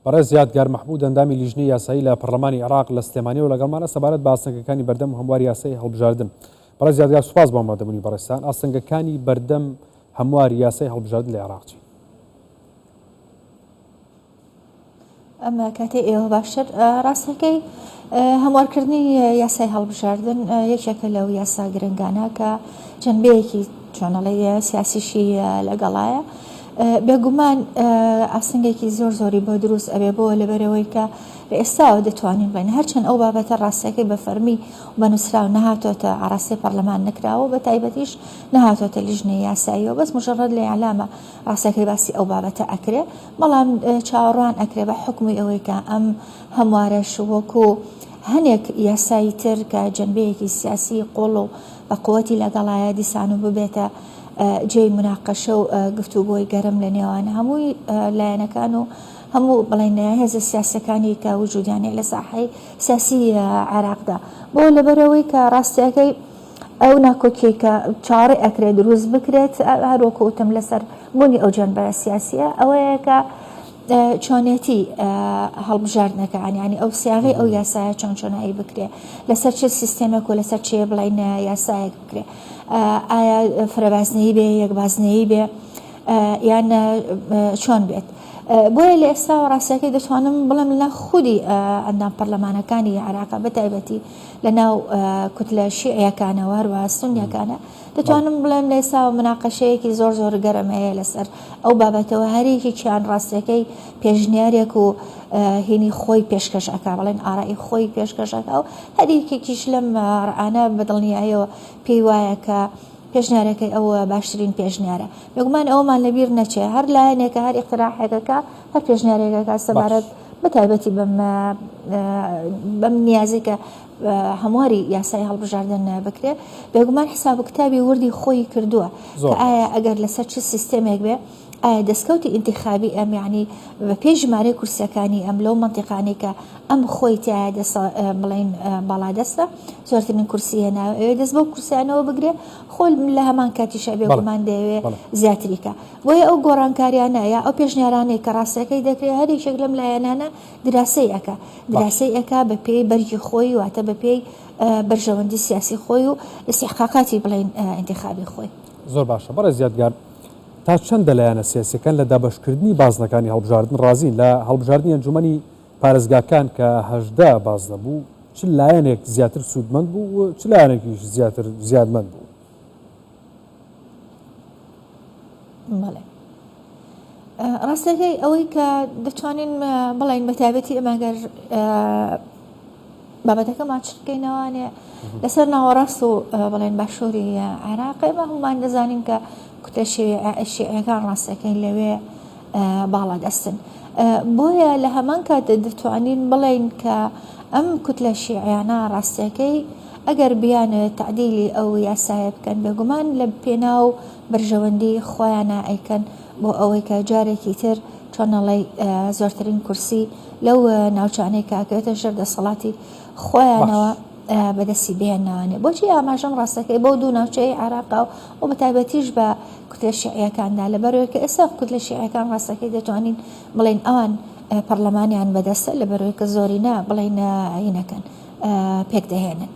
بەڕێز یادگار مەحمود ئەندامی لیژنەی یاسایی لە پەرلەمانی عێراق لە سلێمانیەوە لەگەڵمانە سەبارەت بە ئاستەنگەکانی بەردەم هەمواری یاسای هەڵبژاردن. بەڕێز یادگار سوپاس بۆ ئامادەبوونی بەڕێزتان. ئاستەنگەکانی بەردەم هەمواری یاسای هەڵبژاردن لە عێراق چین؟ ئەم کاتەی ئێوە باشتر. ڕاستەکەی هەموارکردنی یاسای هەڵبژاردن یەکێکە لەو یاسا گرنگانە کە جەنبەیەکی چۆنەڵی سیاسیشی لەگەڵایە. بێگومان ئاستەنگێکی زۆر زۆری بۆ دروست ئەبێ بۆ لەبەرەوەی کە لە ئێستاوە دەتوانین بڵێین هەرچەند ئەو بابەتە ڕاستەکەی بە فەرمی و بە نووسراو نەهاتۆتە ئاراستەی پەرلەمان نەکراوە بە تایبەتیش نەهاتۆتە لیژنەی یاساییەوە بەس مجرد لە ئیعلامە ڕاستەکەی باسی ئەو بابەتە ئەکرێ بەڵام چاوەڕوان ئەکرێ بە حوکمی ئەوەی کە ئەم هەموارەش وەکو هەنێک یاسایی تر کە جەنبەیەکی سیاسی قوڵ و بە قوتی لەگەڵایە دیسان و ببێتە جێی موناقەشە و گفتوگۆی گەرم لە نێوان هەمووی لایەنەکان و هەموو بڵێن هێزە سیاسەکانی کە وجودیان هەیە لە ساحەی سیاسی عێراقدا بۆ لەبەرەوەی کە ڕاستیەکەی ئەو ناکۆکیەی کە چاوەڕێ ئەکرێت دروست بکرێت هەروەکو وتم لەسەر بوونی ئەو جەنبە سیاسیە ئەوەیە کە چۆنێتی هەڵبژاردنەکان ینی ئەو سیاغی ئەو یاسایە چۆن چۆنایی بکرێ لەسەر چ سیستێمێک و لەسەر چێ بڵین یاسایەک بکرێ ئایا فرەبازنەیی بێ یەک بازنەیی بێ یان چۆن بێت. بۆیە لە ئێستاوە ڕاستەکەی دەتوانم بڵێم لە خودی ئەندام پەرلەمانەکانی عێراق بە تایبەتی لە ناو کوتلە شیعیەکانەوە هەروەها سونیەکانە دەتوانم بڵێم لە ئێستاوە مناقەشەیەکی زۆر زۆر گەرم هەیە لەسەر ئەو بابەتەوە هەرێکێکیان ڕاستەکەی پێشنیارێک و هینی خۆی پێشکەش ئەکا بڵێن ئارائی خۆی پێشکەش ئەکا و هەریەکێکیش لەم ڕانە بە دڵنیایەوە پێی وایە کە پێشنیارەکەی ئەو باشترین پێشنیارە. بێگومان ئەوەمان لەبیر نەچێ هەر لایەنێکە هەر ئیقتراحێکەکە هەر پێشنیارێکەکە سەبارەت بە تایبەتی بەم بەم نیازی کە هەمواری یاسای هەڵبژاردن بکرێ بێگومان حساب و کتابی وردی خۆی کردووە کە ئایا ئەگەر لەسەر چ سیستێمێک بێ ئایا دەستکەوتی ئینتیخابی ئەم یانی بە پێی ژمارەی کورسیەکانی ئەم لەو مەنتیقانەی کە ئەم خۆی تیایا دەست بڵێین باڵادەستە زۆرترین کورسی هێناوە ئەوێ دەست بەو کورسیانەوە بگرێ خۆ لە هەمان کاتیشا بێگومان دەیەوێ زیاتری کە بۆیە ئەو گۆڕانکاریانە یا ئەو پێشنیارانەی کە ڕاستەکەی دەکرێت هەر یەکێک لەم لایەنانە دراسەی ئەکا دراسەی ئەکا بە پێی بەرگی خۆی واتە بە پێی بەرژەوەندی سیاسی خۆی و ئیستیحقاقاتی بڵێین ئینتیخابی خۆی. زۆر باشە بەڕێز یادگار تا چەندە لایەنە سیاسیەکان لە دابەشکردنی بازنەکانی هەڵبژاردن ڕازین؟ لە هەڵبژاردنی ئەنجومەنی پارێزگاکان کە 18 بازنە بوو، چ لایەنێک زیاتر سوودمەند بوو و چ لایەنێکیش زیاتر زیانمەند بوو؟ بەڵێ. ڕاستەکەی ئەوەی کە دەتوانین بڵێین بە تایبەتی ئێمە گەر بابەتەکەمان چ بکەینەوانێ لەسەر ناوەڕاست و بڵێن باشووری عێراق ئێمە هەمومان دەزانین کە کوتلە شیعەکان ڕاستەکەین لەوێ باڵا دەستن بۆیە لە هەمان کات دەتوانین بڵێین کە ئەم کوتلە شیعیانە ڕاستەکەی ئەگەر بیانەوێت تعدیلی ئەو یاسایە بکەن بێگومان لە پێناو بەرژەوەندی خۆیانە ئەیکەن بۆ ئەوەی کە جارێکی تر چۆنەڵی زۆرترین کورسی لەو ناوچانەی کە ئەکەوێتە ژێر دەسەڵاتی خۆیانەوە بەدەستی بهێننەوانێ. بۆچی ئاماژەم ڕاستەکەی بەو دوو ناوچەیەی عێراقا و بە تایبەتیش بە کوتلە شیعیەکاندا لەبەرئەوەی کە ئێستا کوتلە شیعیەکان ڕاستەکەی دەتوانین بڵێین ئەوان پەرلەمانیان بەدەستە لەبەرئەوەی کە زۆرینە بڵێین هینەکەن پێک دەهێنن.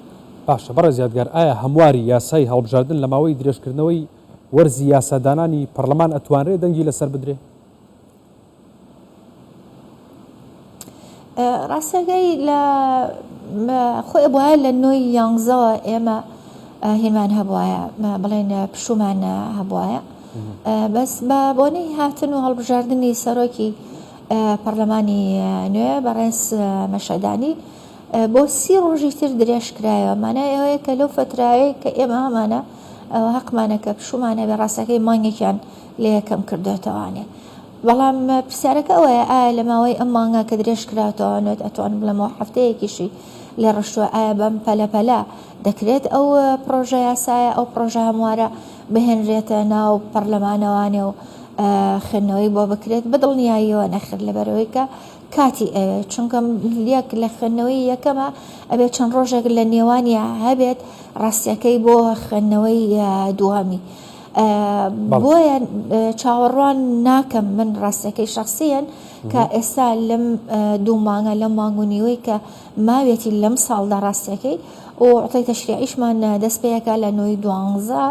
باشە بەڕێز یادگار ئایا هەمواری یاسای هەڵبژاردن لە ماوەی درێژکردنەوەی وەرزی یاسادانانی پەرلەمان ئەتوانرێ دەنگی لەسەر بدرێ؟ ڕاستەکەی لە خۆی ئەبوایە لە نۆی یانزەوە ئێمە هینمان هەبواە بڵێن پشومان هەبواە بەس بە بۆنەی هاتن و هەڵبژاردننی سەرۆکی پەرلەمانی نوێ بەڕێز مەشەدانی بۆ سی ڕۆژی تر درێژ کرایەوە مانای ئەوەیە کە لەو فترایەی کە ئێمە هەمانە ئەوە هەقمانە کە پشومانە بێ ڕاستەکەی مانگێکیان لێ کەم کردوێتەوانێ بەڵام پرسیارەکە ئەوەیە ئایا لە ماوەی ئەم مانگە کە درێژ کراوەتەوە نوێت ئەتوانم بڵێمەوە هەفتەیەکیشی لێ ڕشتووە ئایا بەم پەلە پەلە دەکرێت ئەو پڕۆژە یاسایە ئەو پڕۆژە هەموارە بهێنرێتە ناو پەرلەمانەوانێ و خوێندنەوەی بۆ بکرێت بە دڵنیاییەوە نەخێر لەبەرئەوەی کە کاتی ئەوێت چونکە یەک لە خوێندنەوەی یەکەمە ئەبێت چەند ڕۆژێک لە نێوانیا هەبێت ڕاستیەکەی بۆ خوێندنەوەی دووەمی. بۆیە چاوەڕوان ناکەم من ڕاستەکەی شخصیەن کە ئێستا لەم دوو مانگە لەم مانگ و نیوەی کە ماویەتی لەم ساڵدا ڕاستەکەی و عوتڵەی تەشریعیشمان دەست پێەکە لە نۆی دوانزە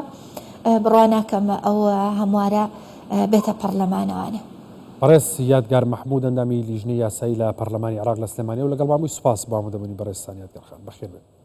بڕوا ناکەم ئەو هەموارە بێتە پەڕلەمانەوانێ. بەڕێز یادگار مەحمود ئەندامی لیژنەی یاسایی لە پەڕلەمانی عێراق لە سلێمانیەوە لەگەڵمان بووی سوپاس بۆ ئامادەبوونی بەڕێزتان یادگار خان بەخێربێن.